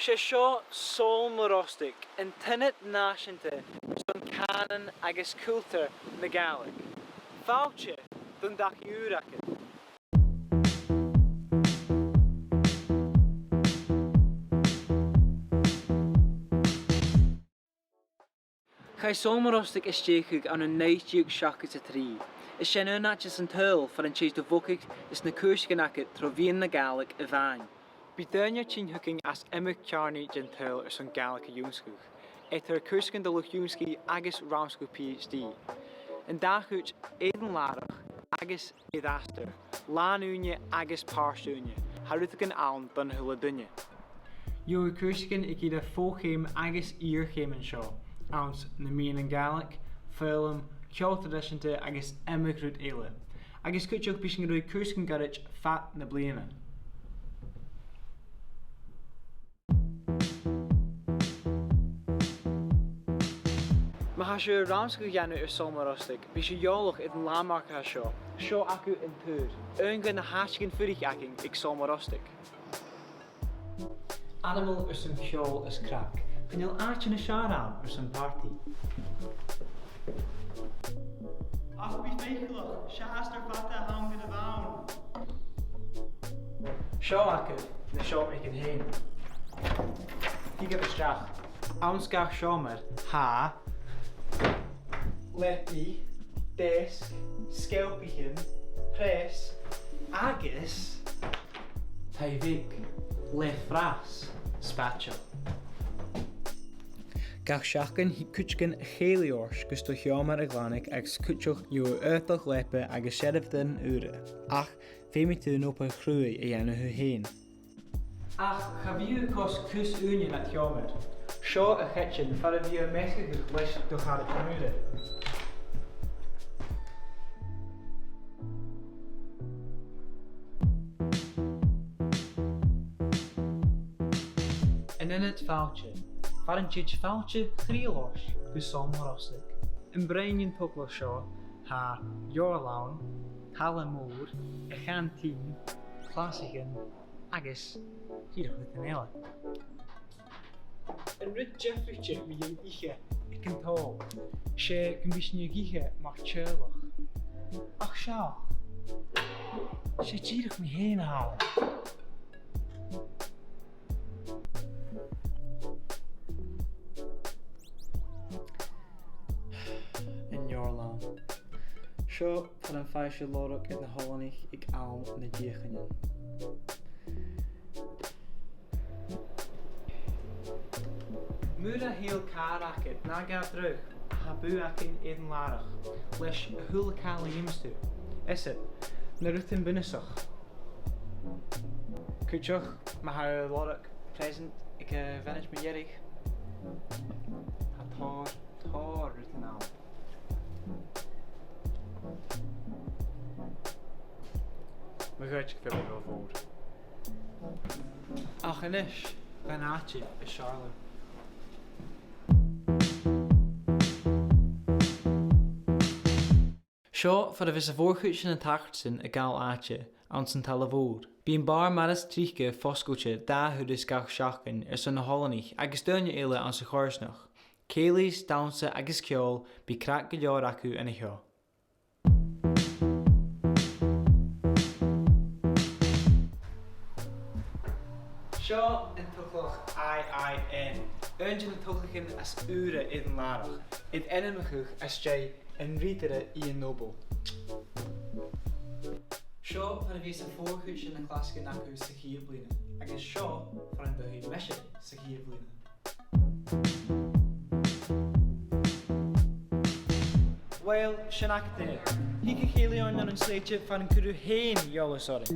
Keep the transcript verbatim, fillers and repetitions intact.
'S e seo Sabhal Mòr Ostaig, an t-ionad nàiseanta son cànan agus cultar na Gàidhlig. Fàilte don dachaigh ùr againn. Chaidh Sabhal Mòr Ostaig a stèidheachadh ann an naoi deug seachdad 's a trì. Is e an aon àite san t-saoghal far an tèid do bhogadh is na cùrsaichean agad tro mheadhan na Gàidhlig a-mhàin. Bidh daoine a' tighinn thugainn às iomadh ceàrnaidh den t-saoghal airson Gàidhlig a dhannsa, eadar cùrsaichean do luchd-ionnsachaidh agus rannsachadh PhD. An dà chuid, air an làrach agus air astar, làn-ùine agus pàirt-ùine, tha rudeigin ann don a h-uile duine. Gheibh thu cùrsaichean aig ìre fo-cheum agus iar-cheum an seo, anns na meadhanan Gàidhlig, foghlam, ceòl traidiseanta agus iomadh rud eile. Agus cuideachd bidh sinn a' ruith cùrsaichean goirid fad na bliadhna. Ma tha sibh air rannsachadh a dhèanamh air Sabhal Mòr Ostaig, bidh sibh eòlach air an làrach a tha seo. Seo agaibh an tùr. Aon de na h-àiteachan fuirich againn aig Sabhal Mòr Ostaig. Ainmeil airson ceòl is craic. Chan eil àite nas fheàrr ann airson pàrtaidh. Ach bi faiceallach, 's e astar fada a th' ann gu bheil. Seo agaibh na seòmraichean fhèin. Thigibh a-steach. Anns gach seòmar, tha leabaidh, deasg, sgeilpichean, preas agus taigh-bheag le fras spaideil. Gach seachdain thig cuideigin a chèilidh ort gus do sheòmar a ghlanadh agus cuideachd gheibh thu aodach, leapa agus seirbheisean ùra. Ach feumaidh tu an obair chruaidh a dhèanamh thu fhèin. Ach cha bhi thu a' cosg cus ùine nad sheòmar. Seo a' chidsin far am bi thu a' measgachadh leis do charaidean ùra. An ionad fàilte. Far an tèid fàilte chridheil ort gu Sabhal Mòr Ostaig. Am broinn an togalach seo, tha leabharlann, talla mòr, a' chanteen, clasaichean agus dìreach rudan eile. An rud diofraichte mu dheidhinn ithe aig an t-Sabhal, 's e gum bi sinn ag ithe mar theaghlach. Ach seall, 's e dìreach mi fhèin a th' ann. An leabharlann. Seo far am faigh sibh lorg air na h-oileanaich aig àm na deuchainnean. Mura h-eil càr agad, na gabh dragh, tha bùth againn air an làrach leis a h-uile càil a dh'fheumas tu. Is iad na rudan bunasach. Cuideachd, ma tha thu a' lorg present aig a' mhionaid mu dheireadh, tha tòrr, tòrr rudan ann. Mo chuid, gu bheil e ro mhòr. Ach a-nis, dhan àite as fheàrr leam. Seo far a bhios a' mhòr-chuid de na tachartasan a' gabhail àite anns an talla mhòr. Bidh am bàrr mar as trice fosgailte dà thuras gach seachdain airson na h-oileanaich agus daoine eile anns a' choimhearsnachd. Cèilidhs, dannsa agus ceòl, bidh craic gu leòr agaibh an seo. Seo an togalach I I N, aon de na togalaichean as ùire air an làrach, air ainmeachadh às dèidh an Rìdeara Iain Noble. Seo far a bhios a' mhòr-chuid de na clasaichean agaibh sa chiad bhliadhna, agus seo far an do shuidh mise sa chiad bhliadhna. Uill, sin agad e. Thig a chèilidh oirnn ann an slèite far an cuir thu fhèin eòlas oirnn.